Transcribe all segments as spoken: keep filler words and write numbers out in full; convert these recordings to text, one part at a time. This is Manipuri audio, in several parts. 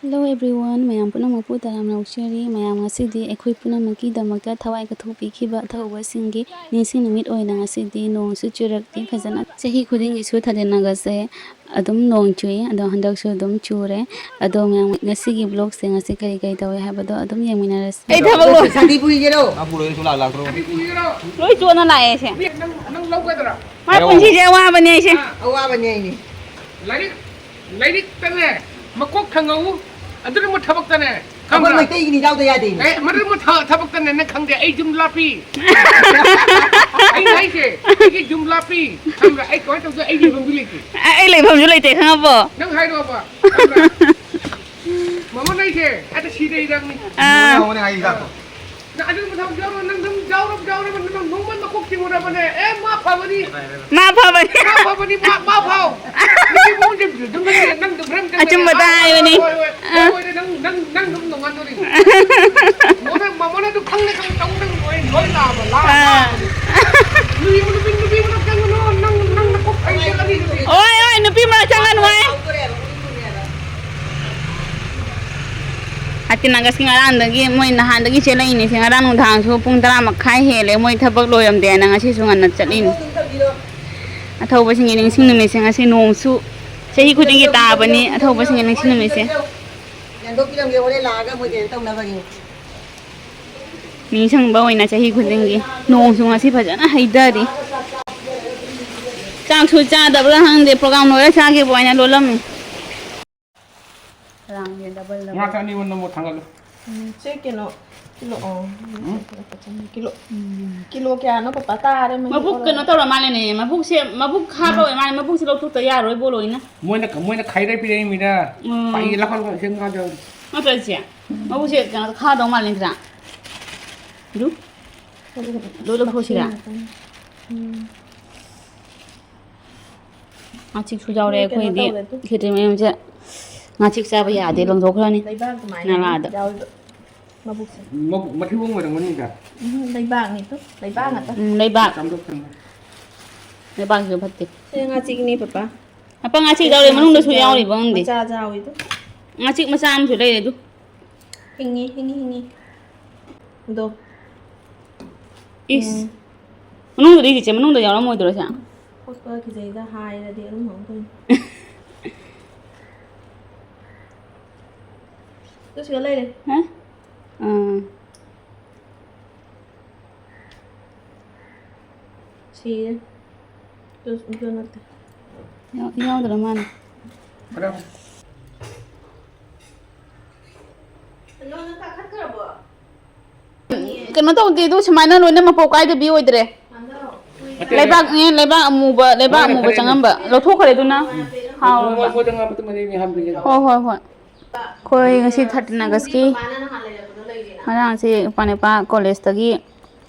Hello everyone, ꯃꯌꯥꯝ ꯄꯨꯝꯅꯃꯛꯄꯨ ꯇꯔꯥꯝꯅ ꯑꯣꯛꯆꯔꯤ꯫ ꯃꯌꯥꯝ, ꯉꯁꯤꯗꯤ ꯑꯩꯈꯣꯏ ꯄꯨꯝꯅꯃꯛꯀꯤꯗꯃꯛꯇ ꯊꯋꯥꯏ ꯀꯠꯊꯣꯛꯄꯤꯈꯤꯕ ꯊꯧꯕꯁꯤꯡꯒꯤ ꯅꯤꯡꯁꯤꯡ ꯅꯨꯃꯤꯠ ꯑꯣꯏꯅ ꯉꯁꯤꯗꯤ ꯅꯣꯡꯁꯨ ꯆꯨꯔꯛꯇꯦ ꯐꯖꯅ꯫ ꯆꯍꯤ ꯈꯨꯗꯤꯡꯒꯤꯁꯨ ꯊꯥꯗꯦꯟ ꯅꯥꯒꯥꯁꯦ ꯑꯗꯨꯝ ꯅꯣꯡ ꯆꯨꯏ, ꯑꯗꯣ ꯍꯟꯗꯛꯁꯨ ꯑꯗꯨꯝ ꯆꯨꯔꯦ꯫ ꯑꯗꯣ ꯃꯌꯥꯝ, ꯉꯁꯤꯒꯤ vlogꯁꯦ ꯉꯁꯤ ꯀꯔꯤ ꯀꯔꯤ ꯇꯧꯏ ꯍꯥꯏꯕꯗꯣ ꯑꯗꯨꯝ ꯌꯦꯡꯃꯤꯟꯅꯔꯁꯤ꯫ ꯑꯩ ꯊꯕꯛ ꯂꯣꯏ- ꯁꯥꯟꯇꯤ ꯄꯨꯔꯤꯒꯦꯔꯣ? ꯃꯥ ꯄꯨꯔꯣꯏ ꯁꯨꯡꯂꯥꯛ ꯂꯥꯛꯇ꯭ꯔꯣ? ꯂꯣꯏ ꯆꯣꯠꯅ ꯂꯥꯛꯑꯦ ꯑꯩꯁꯦ꯫ ꯅꯪ, ꯅꯪ ꯂꯧꯒꯗ꯭ꯔꯥ? ꯃꯥꯏ ꯍꯥꯏꯔꯛꯑꯣ꯫ ꯄꯨꯟꯁꯤꯁꯦ ꯑꯋꯥꯕꯅꯦ ꯑꯩꯁꯦ꯫ ꯑꯋꯥꯕꯅꯦ ꯑꯩꯅꯦ꯫ ꯂꯥꯏꯔꯤꯛ, ꯂꯥꯏꯔꯤꯛꯇꯅꯦ ꯃꯀꯣꯛ ꯊꯪꯉꯛꯎ, ꯑꯗꯨꯅ ꯊꯕꯛꯇꯅꯦ, ꯑꯩꯈꯣꯏ ꯈꯪꯕ꯭ꯔꯥ? ꯃꯩꯇꯩꯒꯤꯅꯤ ꯌꯥꯎꯗ ꯌꯥꯗꯦꯅꯦ꯫ ꯑꯦ, ꯃꯗꯨ ꯊ-, ꯊꯕꯛꯇꯅꯦ ꯅꯪ ꯈꯪꯗꯦ꯫ ꯑꯩ ꯌꯨꯝ ꯂꯥꯞꯄꯤ꯫ ꯑꯩꯅ ꯍꯥꯏꯁꯦ, ꯑꯩꯒꯤ ꯌꯨꯝ ꯂꯥꯞꯄꯤ꯫ ꯈꯪꯕ꯭ꯔꯥ? ꯑꯩ ꯀꯃꯥꯏꯅ ꯇꯧꯗꯣꯏ? ꯑꯩ ꯂꯩꯐꯝꯁꯨ ꯂꯩꯇꯦ꯫ ꯑ-, ꯑꯩ ꯂꯩꯐꯝꯁꯨ ꯂꯩꯇꯦ, ꯈꯪꯉꯕꯣ? ꯅꯪ ꯍꯥꯏꯔꯣꯕ꯫ ꯈꯪꯕ꯭ꯔꯥ? ꯃꯃꯜ ꯍꯥꯏꯁꯦ, ꯑꯗ ꯁꯤꯗ ꯍꯤꯗꯥꯛꯅꯤ꯫ ꯑꯥ꯫ ꯃꯃꯜ ꯍꯥꯏꯁꯦ ꯍꯤꯗꯥꯛꯇꯣ꯫ ꯅꯪ ꯑꯗꯨꯒꯨꯝꯕ ꯊꯕꯛ ꯌꯥꯎꯔꯣ, ꯅꯪ ꯑꯗꯨꯝ ꯌꯥꯎꯔꯕ, ꯌꯥꯎꯔꯕ, ꯅꯪ ꯅꯣꯡꯃ ꯅꯀꯣꯛ ꯆꯤꯡꯉꯨꯔꯕꯅꯦ꯫ ꯑꯦ, ꯃꯥ ꯐꯕꯅꯤ꯫ ꯃꯥ ꯐꯕꯅꯤ꯫ ꯃꯥ ꯐꯕꯅꯤ, ꯃꯥ, ꯃꯥ ꯐꯥꯎ꯫ ꯅꯨꯄꯤ ꯃꯑꯣꯡꯁꯦ ꯑꯗꯨꯝ ꯈꯪꯉꯦ, ꯅꯪ ꯑꯗꯨꯝ ꯈꯔ ꯈꯪꯉꯦ꯫ ꯑꯆꯨꯝꯕꯇ ꯑꯥ, ꯍꯥꯏꯕꯅꯤ꯫ ꯍꯣꯏ, ꯍꯣꯏ, ꯍꯣꯏ, ꯑꯥ꯫ ꯍꯣꯏ, ꯍꯣꯏ, ꯅꯪ, ꯅꯪ, ꯅꯪ ꯑꯗꯨꯝ ꯅꯣꯡꯉꯥꯟꯗꯣꯔꯤ꯫ ꯃꯣꯏꯅ, ꯃ-, ꯃꯣꯏꯅ ꯑꯗꯨ ꯈꯪꯗꯦ, ꯈꯪꯗꯦ, ꯇꯧꯗꯦ, ꯂꯣꯏ, ꯂꯣꯏ ꯂꯥꯛꯑꯕ, ꯂꯥꯛꯑꯕ, ꯑꯥ꯫ ꯂꯥꯛꯑꯕꯅꯤ꯫ ꯅꯨꯄꯤ, ꯅꯨꯄꯤ, ꯅꯨꯄꯤ ꯃꯅꯥꯛ ꯆꯪꯒꯅꯨ, ꯅꯪ, ꯅꯪ ꯅꯀꯣꯛ ꯐꯩ ꯆꯠꯂꯅꯤ ꯑꯗꯨꯗꯤ꯫ ꯍꯣꯏ, ꯍꯣꯏ, ꯅꯨꯄꯤ ꯃꯅꯥꯛ ꯆꯪꯒꯅꯨ ꯍꯥꯏ꯫ ꯑꯇꯤꯅꯥꯒꯁꯀꯤ ꯉꯔꯥꯡꯗꯒꯤ, ꯃꯣꯏ ꯅꯍꯥꯟꯗꯒꯤ ꯆꯦꯜꯂꯛꯏꯅꯦ ꯁꯦ꯫ ꯉꯔꯥꯡ ꯅꯨꯡꯗꯥꯡꯁꯨ ꯄꯨꯡ ꯇꯔꯥ ꯃꯈꯥꯏ ꯍꯦꯜꯂꯦ ꯃꯣꯏ ꯊꯕꯛ ꯂꯣꯏꯔꯝꯗꯦꯅ ꯉꯁꯤꯁꯨ ꯉꯟꯅ ꯆꯠꯂꯤꯅꯤ꯫ ꯑꯊꯧꯕꯁꯤꯡꯒꯤ ꯅꯤꯡꯁꯤꯡ ꯅꯨꯃꯤꯠꯁꯦ ꯉꯁꯤ ꯅꯣꯡꯁꯨ ꯆꯍꯤ ꯈꯨꯗꯤꯡꯒꯤ ꯇꯥꯕꯅꯤ꯫ ꯑꯊꯧꯕꯁꯤꯡꯒꯤ ꯅꯤꯡꯁꯤꯡ ꯅꯨꯃꯤꯠꯁꯦ꯫ ꯌꯥꯟꯊꯣꯛꯄꯤꯔꯝꯒꯦ, ꯍꯣꯔꯦꯟ ꯂꯥꯛꯑꯒ ꯃꯣꯏ ꯀꯩꯅꯣ ꯇꯧꯅꯕꯒꯤ꯫ ꯅꯤꯡꯁꯤꯡꯕ ꯑꯣꯏꯅ ꯆꯍꯤ ꯈꯨꯗꯤꯡꯒꯤ ꯅꯣꯡꯁꯨ ꯉꯁꯤ ꯐꯖꯅ ꯍꯩꯊꯔꯤ꯫ ꯆꯥꯛꯁꯨ ꯆꯥꯗꯕ꯭ꯔꯥ ꯈꯪꯗꯦ, program ꯂꯣꯏꯔ ꯆꯥꯒꯦꯕꯨ ꯍꯥꯏꯅ ꯂꯣꯜꯂꯝꯃꯤ꯫ ꯉꯥ ꯆꯥꯅꯤꯡꯕ ꯅꯪꯕꯨ ꯊꯥꯡꯒꯠꯂꯨ꯫ ꯎꯝ, ꯁꯦ ꯀꯩꯅꯣ, ꯀꯤꯂꯣ, ꯑꯣ, ꯎꯝ? ꯀꯤꯂꯣ, ꯀꯤꯂꯣ ꯀꯌꯥꯅꯣ ꯄꯄꯥ ꯇꯥꯔꯦ, ꯃꯍꯤ ꯃꯕꯨꯛ ꯑꯣꯜꯂꯒ꯫ ꯀꯩꯅꯣ ꯇꯧꯔ ꯃꯥꯜꯂꯦꯅꯦ, ꯃꯕꯨꯛꯁꯦ, ꯃꯕꯨꯛ ꯍꯥꯞꯄ ꯎꯝ꯫ ꯑꯣꯏ ꯃꯥꯜꯂꯦ, ꯃꯕꯨꯛꯁꯦ ꯂꯧꯊꯣꯛꯇ ꯌꯥꯔꯣꯏꯕꯣ ꯂꯣꯏꯅ꯫ ꯃꯣꯏꯅ, ꯃꯣꯏꯅ ꯈꯥꯏꯔ ꯄꯤꯔꯛꯏꯃꯤꯅ꯫ ꯎꯝ꯫ ꯄꯥꯏ ꯂꯧꯈꯠ ꯂꯧꯈꯠ ꯁꯦꯝ ꯉꯥ ꯆꯥꯕꯗꯤ꯫ ꯅꯠꯇ꯭ꯔ ꯏꯆꯦ? ꯃꯕꯨꯛꯁꯦ ꯀꯩꯅꯣ ꯈꯥꯗꯧ ꯃꯥꯜꯂꯦ ꯅꯠꯇ꯭ꯔꯥ? ꯑꯗꯨ? ꯂꯣꯏ ꯂꯧꯊꯣꯛꯁꯤꯔꯥ? ꯎꯝ꯫ ꯉꯥꯆꯤꯛꯁꯨ ꯌꯥꯎꯔꯦ ꯀꯩꯅꯣ ꯑꯩꯈꯣꯏꯗꯤ꯫ ꯇꯧꯔꯦ ꯑꯗꯨ꯫ ꯈꯦꯇ꯭ꯔꯤ ꯃꯌꯨꯝꯁꯦ ꯉꯥꯆꯤꯛ ꯆꯥꯕ ꯌꯥꯗꯦ, ꯂꯪꯊꯣꯛꯈ꯭ꯔꯅꯤ ꯂꯩꯕꯥꯛ ꯑꯗꯨꯃꯥꯏꯅ ꯅꯂꯥꯗ꯫ ꯌꯥꯎꯔꯤꯕ ꯃꯕꯨꯛꯁꯦ꯫ ꯃꯕꯨꯛ ꯃꯊꯤꯕꯣꯡ ꯑꯣꯏꯔꯝꯒꯅꯤꯗ꯫ ꯎꯝ, ꯂꯩꯕꯥꯛꯅꯤ ꯑꯗꯨ꯫ ꯂꯩꯕꯥꯛ ꯉꯥꯛꯇ꯫ ꯎꯝ, ꯂꯩꯕꯥꯛ꯫ ꯆꯥꯝꯊꯣꯛꯈ꯭ꯔꯅꯤ꯫ ꯂꯩꯕꯥꯛꯁꯨ ꯐꯠꯇꯦ꯫ ꯁꯦ ꯉꯥꯆꯤꯛꯅꯤ ꯄꯄꯥ꯫ ꯄꯄꯥ ꯉꯥꯆꯤꯛ ꯌꯥꯎꯔꯦ, ꯃꯅꯨꯡꯗꯁꯨ ꯌꯥꯎꯔꯤꯕ ꯈꯪꯗꯦ꯫ ꯃꯆꯥ ꯌꯥꯎꯋꯤ ꯑꯗꯨ꯫ ꯉꯥꯆꯤꯛ ꯃꯆꯥ ꯑꯃꯁꯨ ꯂꯩꯔꯦ ꯑꯗꯨ꯫ ꯍꯤꯡꯉꯤ, ꯍꯤꯡꯉꯤ, ꯍꯤꯡꯉꯤ꯫ ꯑꯗꯣ꯫ ꯏꯁ꯫ ꯎꯝ꯫ ꯃꯅꯨꯡꯗꯗꯤ ꯆꯤꯆꯦ, ꯃꯅꯨꯡꯗ ꯌꯥꯎꯔꯝꯃꯣꯏꯗ꯭ꯔꯣ ꯁꯦ? ꯈꯣꯠꯄ ꯀꯤꯖꯩꯗ, ꯍꯥꯏꯔꯗꯤ ꯑꯗꯨꯝ ꯍꯧꯔꯛꯇꯣꯏꯅꯤ꯫ ꯑꯗꯨ ꯁꯤꯗ ꯂꯩꯔꯦ꯫ ꯍꯥ? ꯑꯥ꯫ ꯁꯤꯔꯦ꯫ ꯑꯗꯨ, ꯑꯗꯨ ꯅꯠꯇꯦ꯫ ꯌꯥꯎ-, ꯌꯥꯎꯗ꯭ꯔ ꯃꯥꯜꯂꯦ꯫ ꯀꯩꯅꯣ ꯇꯧꯗꯦ, ꯑꯗꯨ ꯁꯨꯃꯥꯏꯅ ꯂꯣꯏꯅ ꯃꯄꯣꯛ ꯀꯥꯏꯗꯕꯤ ꯑꯣꯏꯗ꯭ꯔꯦ꯫ ꯂꯩꯕꯥꯛꯅꯦ, ꯂꯩꯕꯥꯛ ꯑꯃꯨꯕ, ꯂꯩꯕꯥꯛ ꯑꯃꯨꯕ ꯆꯪꯉꯝꯕ꯫ ꯂꯧꯊꯣꯛꯈ꯭ꯔꯦ ꯑꯗꯨꯅ꯫ ꯍꯥꯎꯔꯕ꯫ ꯍꯣꯏ, ꯍꯣꯏ, ꯍꯣꯏ꯫ ꯑꯩꯈꯣꯏ ꯉꯁꯤ thirteen Augustꯀꯤ ꯉꯔꯥꯡꯁꯤ ꯏꯄ꯭ꯋꯥ ꯅꯨꯄꯥ collegeꯇꯒꯤ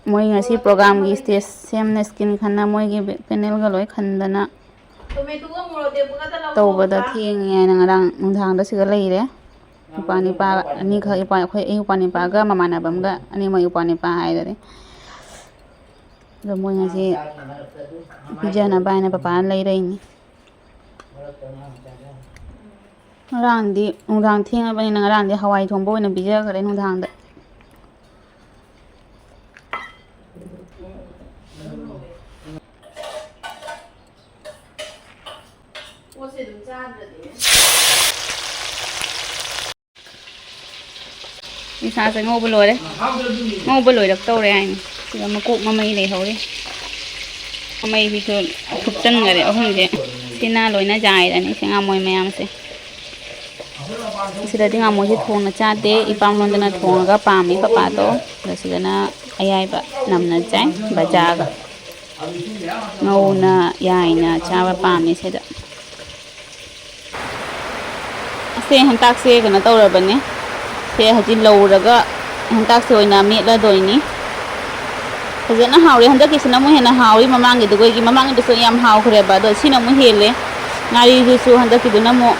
ꯃꯣꯏ ꯉꯁꯤ programꯒꯤ stage ꯁꯦꯝꯅ screen ꯈꯟꯅ ꯃꯣꯏꯒꯤ panelꯒ ꯂꯣꯏ ꯈꯟꯗꯅ ꯇꯧꯕꯗ ꯊꯦꯡꯉꯦ ꯍꯥꯏꯅ ꯉꯔꯥꯡ ꯅꯨꯡꯗꯥꯡꯗ ꯁꯤꯗ ꯂꯩꯔꯦ꯫ ꯏꯄ꯭ꯋꯥ ꯅꯨꯄꯥ ꯑꯅꯤꯈꯛ, ꯏꯄ꯭ꯋꯥ-, ꯑꯩꯈꯣꯏ, ꯑꯩ ꯏꯄ꯭ꯋꯥ ꯅꯨꯄꯥꯒ ꯃꯃꯥꯟꯅꯕ ꯑꯃꯒ, ꯑꯅꯤꯃꯛ ꯏꯄ꯭ꯋꯥ ꯅꯨꯄꯥ ꯍꯥꯏꯗꯨꯅꯤ꯫ ꯑꯗꯣ ꯃꯣꯏ ꯉꯁꯤ ꯄꯤꯖꯅꯕ ꯍꯥꯏꯅ ꯄꯄꯥꯅ ꯂꯩꯔꯛꯏꯅꯤ꯫ ꯉꯔꯥꯡꯗꯤ ꯅꯨꯡꯗꯥꯡ ꯊꯦꯡꯉꯕꯅꯤꯅ ꯉꯔꯥꯡꯗꯤ ꯍꯋꯥꯏ ꯊꯣꯡꯕ ꯑꯣꯏꯅ ꯄꯤꯖꯈ꯭ꯔꯦ ꯅꯨꯡꯗꯥꯡꯗ꯫ ꯄꯣꯠꯁꯦ ꯑꯗꯨꯝ ꯆꯥꯗ꯭ꯔꯗꯤ꯫ ꯏꯁꯥꯁꯦ ꯉꯧꯕ ꯂꯣꯏꯔꯦ꯫ ꯉꯧꯕ ꯂꯣꯏꯔꯛꯇꯧꯔꯦ ꯍꯥꯏꯅꯤ꯫ ꯁꯤꯗ ꯃꯀꯣꯛ ꯃꯃꯩ ꯂꯩꯍꯧꯔꯤ꯫ ꯃꯃꯩꯁꯤꯁꯨ ꯊꯨꯞꯆꯟꯈꯔꯦ ꯑꯍꯨꯝꯁꯦ꯫ ꯁꯤꯅ ꯂꯣꯏꯅ ꯌꯥꯏꯔꯅꯤ ꯁꯤ ꯉꯥꯃꯣꯏ ꯃꯌꯥꯝꯁꯦ꯫ ꯁꯤꯗꯗꯤ ꯉꯥꯃꯣꯏꯁꯦ ꯊꯣꯡꯅ ꯆꯥꯗꯦ꯫ ꯏꯄꯥꯝꯂꯣꯟꯗꯅ ꯊꯣꯡꯉꯒ ꯄꯥꯝꯃꯤ ꯄꯄꯥꯗꯣ꯫ ꯑꯗ ꯁꯤꯗꯅ ꯑꯌꯥꯏꯕ ꯅꯝꯅ ꯆꯥꯏ ꯕꯖꯥꯒ꯫ ꯉꯧꯅ ꯌꯥꯏꯅ ꯆꯥꯕ ꯄꯥꯝꯃꯤ ꯁꯤꯗ꯫ ꯑꯁꯦ ꯍꯦꯟꯇꯥꯛꯁꯦ ꯀꯩꯅꯣ ꯇꯧꯔꯕꯅꯦ꯫ ꯁꯦ ꯍꯧꯖꯤꯛ ꯂꯧꯔꯒ ꯍꯦꯟꯇꯥꯛꯁꯦ ꯑꯣꯏꯅ ꯃꯦꯠꯂꯗꯣꯏꯅꯤ꯫ ꯐꯖꯅ ꯍꯥꯎꯔꯦ꯫ ꯍꯟꯗꯛꯀꯤꯁꯤꯅ ꯑꯃꯨꯛ ꯍꯦꯟꯅ ꯍꯥꯎꯔꯤ꯫ ꯃꯃꯥꯡꯒꯤꯗꯨꯒ ꯑꯩꯒꯤ ꯃꯃꯥꯡꯒꯤꯗꯨꯁꯨ ꯌꯥꯝ ꯍꯥꯎꯈ꯭ꯔꯦꯕ꯫ ꯑꯗꯣ ꯁꯤꯅ ꯑꯃꯨꯛ ꯍꯦꯜꯂꯦ꯫ ꯉꯥꯔꯤꯗꯨꯁꯨ ꯍꯟꯗꯛꯀꯤꯗꯨꯅ ꯑꯃꯨꯛ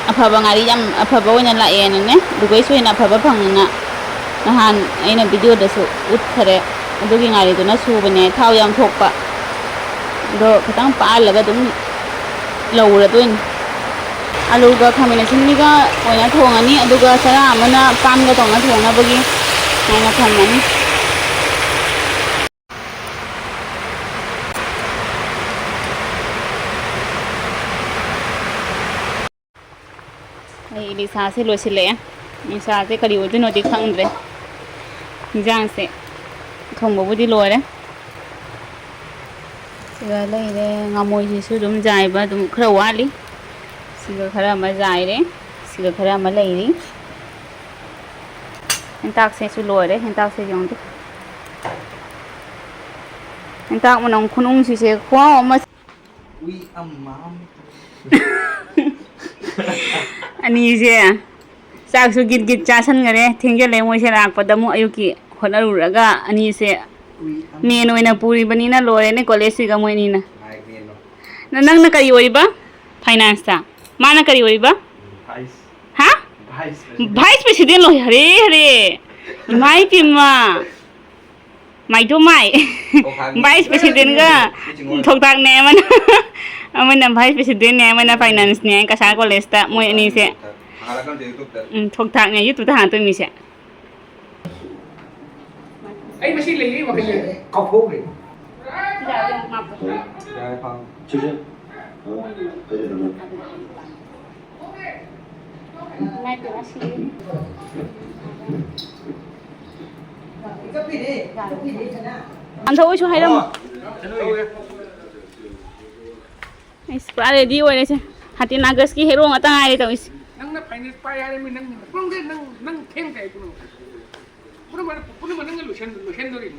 ꯑꯐꯕ ꯉꯥꯔꯤ ꯌꯥꯝ ꯑꯐꯕ ꯑꯣꯏꯅ ꯂꯥꯛꯑꯦꯅꯅꯦ꯫ ꯑꯗꯨꯒꯩꯁꯨ ꯍꯦꯟꯅ ꯑꯐꯕ ꯐꯪꯉꯦꯅ ꯅꯍꯥꯟ ꯑꯩꯅ videoꯗꯁꯨ ꯎꯠꯈꯔꯦ꯫ ꯑꯗꯨꯒꯤ ꯉꯥꯔꯤꯗꯨꯅ ꯁꯨꯕꯅꯦ꯫ ꯊꯥꯎ ꯌꯥꯝ ꯊꯣꯛꯄ꯫ ꯑꯗꯣ ꯈꯤꯇꯪ ꯄꯥꯍꯜꯂꯒ ꯑꯗꯨꯝ ꯂꯧꯔꯗꯣꯏꯅꯤ꯫ ꯑꯂꯨꯒ ꯈꯥꯃꯦꯟ ꯑꯁꯤꯟꯕꯤꯒ ꯑꯣꯏꯅ ꯊꯣꯡꯉꯅꯤ, ꯑꯗꯨꯒ ꯆꯔꯥ ꯑꯃꯅ ꯄꯥꯟꯒ ꯇꯧꯅ ꯊꯣꯡꯅꯕꯒꯤ ꯍꯥꯏꯅ ꯊꯝꯃꯅꯤ꯫ ꯑꯩ ꯏꯂꯤꯁꯥꯁꯦ ꯂꯣꯏꯁꯤꯜꯂꯛꯑꯦ꯫ ꯏꯂꯤꯁꯥꯁꯦ ꯀꯔꯤ ꯑꯣꯏꯗꯣꯏꯅꯣꯗꯤ ꯈꯪꯗ꯭ꯔꯦ꯫ ꯏꯟꯖꯥꯡꯁꯦ ꯊꯣꯡꯕꯕꯨꯗꯤ ꯂꯣꯏꯔꯦ꯫ ꯁꯤꯒ ꯂꯩꯔꯦ꯫ ꯉꯥꯃꯣꯏꯁꯤꯁꯨ ꯑꯗꯨꯝ ꯌꯥꯏꯕ ꯑꯗꯨꯝ ꯈꯔ ꯋꯥꯠꯂꯤ꯫ ꯁꯤꯒ ꯈꯔ ꯑꯃ ꯌꯥꯏꯔꯦ꯫ ꯁꯤꯒ ꯈꯔ ꯑꯃ ꯂꯩꯔꯤ꯫ ꯍꯦꯟꯇꯥꯛꯁꯦꯁꯨ ꯂꯣꯏꯔꯦ꯫ ꯍꯦꯟꯇꯥꯛꯁꯦ ꯌꯦꯡꯉꯨꯗꯦ꯫ ꯍꯦꯟꯇꯥꯛ ꯃꯅꯝ ꯈꯨꯅꯨꯡꯁꯤꯁꯦ ꯈꯨꯍꯥꯎ ꯑꯃ꯫ ꯑꯅꯤꯁꯦ ꯆꯥꯛꯁꯨ ꯒꯤꯠ ꯒꯤꯠ ꯆꯥꯁꯟꯈꯔꯦ꯫ ꯊꯦꯡꯖꯤꯜꯂꯦ ꯃꯣꯏꯁꯦ ꯂꯥꯛꯄꯗ꯫ ꯑꯃꯨꯛ ꯑꯌꯨꯛꯀꯤ ꯍꯣꯠꯅꯔꯨꯔꯒ ꯑꯅꯤꯁꯦ ꯃꯦꯟ ꯑꯣꯏꯅ ꯄꯨꯔꯤꯕꯅꯤꯅ ꯂꯣꯏꯔꯦꯅꯦ ꯀꯣꯂꯦꯖꯁꯤꯒ ꯃꯣꯏ ꯑꯅꯤꯅ꯫ ꯅ-, ꯅꯪꯅ ꯀꯔꯤ ꯑꯣꯏꯔꯤꯕ? ꯐꯥꯏꯅꯥꯟꯁꯇ꯫ ꯃꯥꯅ ꯀꯔꯤ ꯑꯣꯏꯔꯤꯕ? ꯍꯥ? ꯚꯥꯏꯁ ꯄ꯭ꯔꯦꯁꯤꯗꯦꯟ ꯂꯣꯏ-, ꯍꯔꯦ, ꯍꯔꯦ꯫ ꯏꯃꯥ ꯏꯄꯦꯝꯃ꯫ ꯃꯥꯏꯗꯣ ꯃꯥꯏ꯫ ꯚꯥꯏꯁ ꯄ꯭ꯔꯦꯁꯤꯗꯦꯟꯒ ꯊꯣꯛꯇꯥꯛꯅꯦ ꯑꯃꯅ꯫ ꯑꯃꯅ ꯚꯥꯏꯁ ꯄ꯭ꯔꯦꯁꯤꯗꯦꯟꯅꯦ, ꯑꯃꯅ ꯐꯥꯏꯅꯥꯟꯁꯅꯦ, ꯀꯁꯥꯔ ꯀꯣꯂꯦꯖꯇ ꯃꯣꯏ ꯑꯅꯤꯁꯦ꯫ ꯎꯝ, ꯊꯣꯛꯇꯥꯛꯅꯦ, YouTube-ꯇ ꯍꯥꯡꯉꯛꯇꯣꯏ ꯃꯤꯁꯦ꯫ ꯑꯩ ꯃꯁꯤ ꯂꯩꯌꯦ ꯋꯥꯈꯜꯁꯦ꯫ ꯀꯥꯎꯊꯣꯛꯈ꯭ꯔꯦ꯫ ꯌꯥꯔꯦ, ꯐꯥꯎ꯫ ꯏꯃꯥꯏ ꯄꯦꯝꯃ, ꯁꯤꯔꯦ꯫ ꯑꯟꯊꯣꯛ ꯑꯣꯏꯁꯨ ꯍꯥꯏꯔꯝꯃꯨ꯫ ꯑꯩꯁ, ꯄꯨꯔꯥ ꯔꯦꯗꯤ ꯑꯣꯏꯔꯦꯁꯦ꯫ ꯍꯥꯇꯤꯅꯥꯒꯁꯀꯤ ꯍꯦꯔꯣ ꯉꯥꯛꯇ ꯉꯥꯏꯔꯦ ꯇꯧꯔꯤꯁꯦ꯫ ꯅꯪꯅ ꯐꯥꯏꯅꯦꯜ ꯄꯥꯏ ꯍꯥꯏꯔꯃꯤ, ꯅꯪ ꯄꯨꯡꯗꯤ ꯅꯪ, ꯅꯪ ꯊꯦꯡ ꯀꯥꯏ ꯄꯨꯡ꯫ ꯄꯨꯝꯅꯃꯛ, ꯄꯨꯝꯅꯃꯛ ꯅꯪꯅ ꯂꯣꯏꯁꯟ-, ꯂꯣꯏꯁꯟꯗꯣꯔꯤꯅꯤ꯫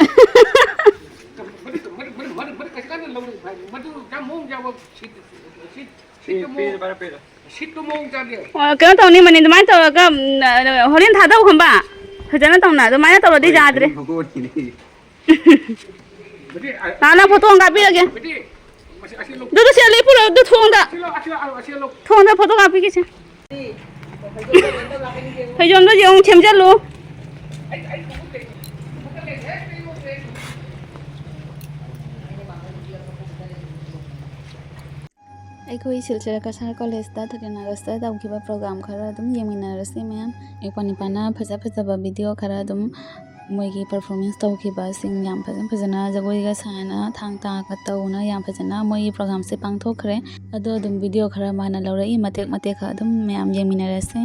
ꯃꯗꯨ, ꯃꯗꯨ, ꯃꯗꯨ, ꯃꯗꯨ, ꯃꯗꯨ ꯀꯩꯁꯨ ꯀꯥꯟꯗ ꯂꯧꯔꯣꯏ ꯚꯥꯏ꯫ ꯃꯗꯨ ꯌꯥꯝ ꯃꯑꯣꯡ ꯌꯥꯕ ꯁꯤꯠ, ꯁꯤꯠ, ꯁꯤꯠ ꯑꯃ꯫ ꯄꯤꯔꯦ, ꯄꯤꯔꯦ, ꯄꯤꯔꯦ꯫ ꯁꯤꯠꯇꯣ ꯃꯑꯣꯡ ꯆꯥꯗꯦ꯫ ꯑꯣ, ꯀꯩꯅꯣ ꯇꯧꯅꯤ, ꯃꯅꯤ, ꯑꯗꯨꯃꯥꯏꯅ ꯇꯧꯔꯒ, ꯎꯝ, ꯑ, ꯍꯣꯔꯦꯟ ꯊꯥꯗꯧ ꯈꯪꯕ? ꯐꯖꯅ ꯇꯧꯅ, ꯑꯗꯨꯃꯥꯏꯅ ꯇꯧꯔꯗꯤ ꯌꯥꯗ꯭ꯔꯦ꯫ ꯍꯣꯏ, ꯐꯣꯇꯣ ꯊꯤꯅꯤ꯫ ꯃꯗꯤ, ꯑ, ꯅꯍꯥꯟ ꯅꯪ ꯐꯣꯇꯣ ꯑꯃ ꯀꯥꯞꯄꯤꯔꯒꯦ꯫ ꯃꯗꯤ, ꯃꯁꯤ ꯑꯁꯤ ꯂꯧ-, ꯑꯗꯨꯗ ꯁꯤ ꯂꯩ, ꯄꯨꯔꯛꯑꯣ, ꯑꯗꯨ ꯊꯣꯡꯗ꯫ ꯑꯁꯤ ꯂꯧ, ꯑꯁꯤ ꯂꯧ, ꯑꯁꯤ ꯂꯧ꯫ ꯊꯣꯡꯗ ꯐꯣꯇꯣ ꯀꯥꯞꯄꯤꯒꯦꯁꯦ꯫ ꯐꯩꯖꯣꯝꯗꯣ ꯌꯦꯡꯉꯨ, ꯁꯦꯝꯖꯜꯂꯨ꯫ ꯑꯩ, ꯑꯩ ꯈꯣꯡꯎꯞ ꯂꯩ-, ꯈꯣꯡꯎꯞ ꯂꯩ-, ꯍꯦꯛ ꯂꯩꯌꯣ, ꯍꯦꯛ꯫ ꯑꯩꯈꯣꯏ ꯁꯤꯜꯆꯔ ꯀꯁꯥꯔ ꯀꯣꯂꯦꯖꯇ ꯊꯥꯔꯇꯤꯟ ꯑꯥꯒꯁꯇ ꯇꯧꯈꯤꯕ ꯄ꯭ꯔꯣꯒ꯭ꯔꯥꯝ ꯈꯔ ꯑꯗꯨꯝ ꯌꯦꯡꯃꯤꯟꯅꯔꯁꯤ ꯃꯌꯥꯝ꯫ ꯏꯄꯥ ꯅꯤꯄꯥꯅ ꯐꯖ ꯐꯖꯕ ꯚꯤꯗꯤꯑꯣ ꯈꯔ ꯑꯗꯨꯝ, ꯃꯣꯏꯒꯤ ꯄꯔꯐꯣꯔꯃꯦꯟꯁ ꯇꯧꯈꯤꯕꯁꯤꯡ ꯌꯥꯝ ꯐꯖ ꯐꯖꯅ ꯖꯒꯣꯏꯒ ꯁꯥꯅ, ꯊꯥꯡ ꯇꯥꯒ ꯇꯧꯅ ꯌꯥꯝ ꯐꯖꯅ ꯃꯣꯏꯒꯤ ꯄ꯭ꯔꯣꯒ꯭ꯔꯥꯝꯁꯦ ꯄꯥꯡꯊꯣꯛꯈ꯭ꯔꯦ꯫ ꯑꯗꯣ ꯑꯗꯨꯝ ꯚꯤꯗꯤꯑꯣ ꯈꯔ ꯃꯥꯅ ꯂꯧꯔꯛꯏ, ꯃꯇꯦꯛ ꯃꯇꯦꯛ ꯈꯔ ꯑꯗꯨꯝ ꯃꯌꯥꯝ ꯌꯦꯡꯃꯤꯟꯅꯔꯁꯤ꯫